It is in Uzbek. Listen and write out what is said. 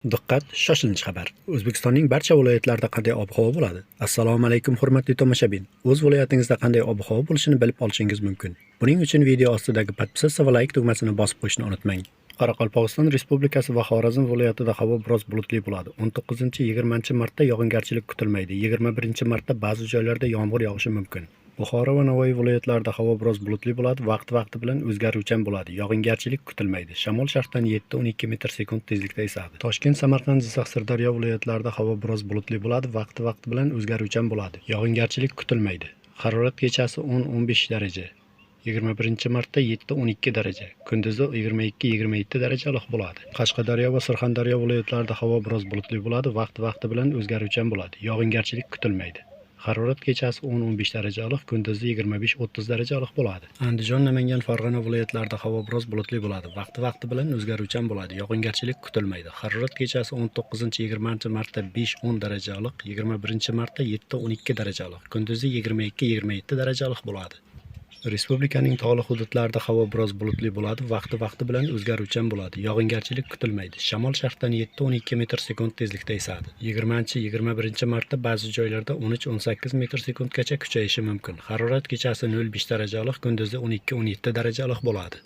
Diqqat, shoshilinch xabar! O'zbekistonning barcha viloyatlarida qanday ob-havo bo'ladi? Assalomu alaykum, hurmatli tomoshabin. O'z viloyatingizda qanday ob-havo bo'lishini bilib olishingiz mumkin. Buning uchun video ostidagi "Подписаться" va "Лайк" tugmasini bosib qo'yishni unutmang. Qoraqalpog'iston Respublikasi va Xorazm viloyatida havo biroz bulutli bo'ladi. 19-20-martda yog'ingarchilik kutilmaydi. 21-martda ba'zi joylarda yomg'ir yog'ishi mumkin. Buxoro va Navoiy viloyatlarida havo biroz bulutli bo'ladi, vaqti-vaqti bilan o'zgaruvchan bo'ladi. Yog'ingarchilik kutilmaydi. Shamol sharqdan 7-12 metr sekund tezlikda esadi. Toshkent, Samarqand, Jizzax, Sirdaryo viloyatlarida havo biroz bulutli bo'ladi, vaqti-vaqti bilan o'zgaruvchan bo'ladi. Yog'ingarchilik kutilmaydi. Harorat kechasi 10-15 daraja. 21-martda 7-12 daraja, kunduzi 22-27 daraja iliq bo'ladi. Qashqadaryo va Surxondaryo viloyatlarida havo biroz bulutli bo'ladi, vaqti-vaqti bilan o'zgaruvchan bo'ladi. Yog'ingarchilik kutilmaydi. Harorat kechasi 10-15 daraja iliq, kunduzi 25-30 daraja iliq bo'ladi. Andijon, Namangan, Farg'ona viloyatlarida havo biroz bulutli bo'ladi, vaqti-vaqti bilan o'zgaruvchan bo'ladi. Yog'ingarchilik kutilmaydi. Harorat kechasi 19-20-martda 5-10 daraja iliq, 21-martda 7-12 daraja iliq, kunduzi 22-27 daraja iliq bo'ladi. Respublikaning tog'li hududlarida havo biroz bulutli bo'ladi, vaqti-vaqti bilan o'zgaruvchan bo'ladi. Yog'ingarchilik kutilmaydi. Shamol sharqdan 7-12 metr sekund tezlikda esadi. 20-21-martda ba'zi joylarda 13-18 metr sekundgacha kuchayishi mumkin. Harorat kechasi 0,5 daraja iliq, kunduzi 12-17 daraja iliq bo'ladi.